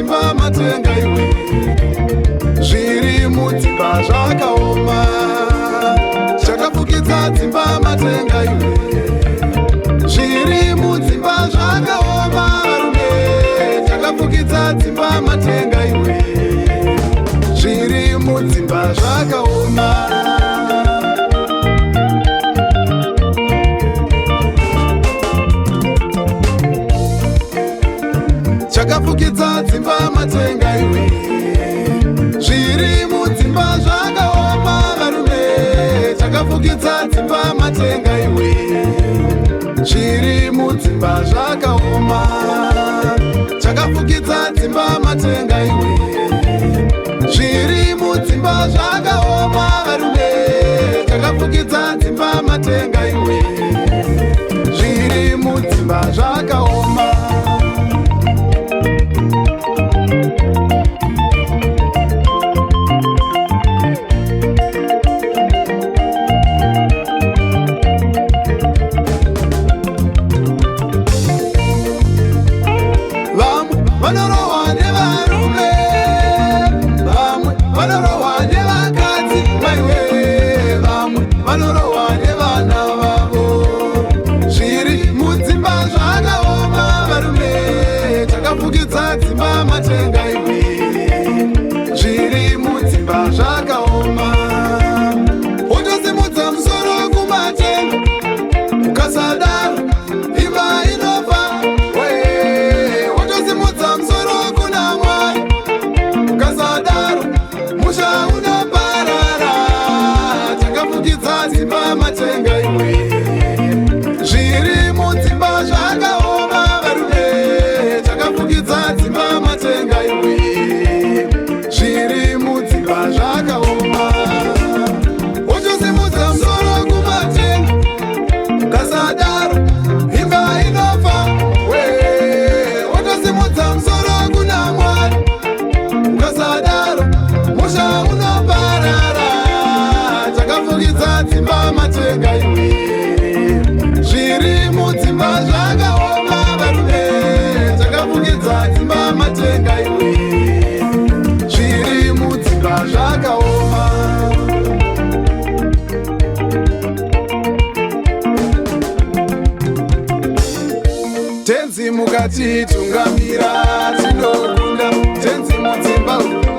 Dzimba matenga iwe, zviri mudzimba zvakaoma. Chakafukidza dzimba matenga iwe, zviri mudzimba zvakaoma. Varume, chakafukidza dzimba matenga iwe, zviri mudzimba zvakaoma. Chakafukidza dzimba matenga iwe, zviri mudzimba zvakaoma. Varume, chakafukidza dzimba matenga iwe, zviri mudzimba zvakaoma. Chakafukidza dzimba matenga iwe, zviri mudzimba zvakaoma. Varume, chakafukidza dzimba matenga iwe, zviri mudzimba zvakaoma. Vamwe vanorohwa nevarume, vamwe vanorohwa nevakadzi, maiwe, vamwe vanorohwa nevana vavo. Zviri mudzimba zvakaoma. Varume, takafukidza dzimba matenga iwe, zviri mudzimba zvakaoma. Wotosimudza musoro kumatenga, ukasadaro imba inofa. Wotosimudza musoro kuna Mwari, ukasadaro musha unoparara. Takafukidza dzimba matenga iwe, zviri mudzimba zvakaoma. Varume, takafukidza dzimba matenga iwe, zviri mudzimba zvakaoma. Wotosimudza musoro kumatenga, ukasadaro imba inofa. We wotosimudza musoro kuna Mwari, ukasadaro musha unoparara. Takafukidza dzimba matenga iwe, zviri mudzimba zvakaoma. Varume, takafukidza dzimba matenga iwe, zviri mudzimba zvakaoma. Tenzi mukatitungamira tinokunda. Tenzi mudzimba.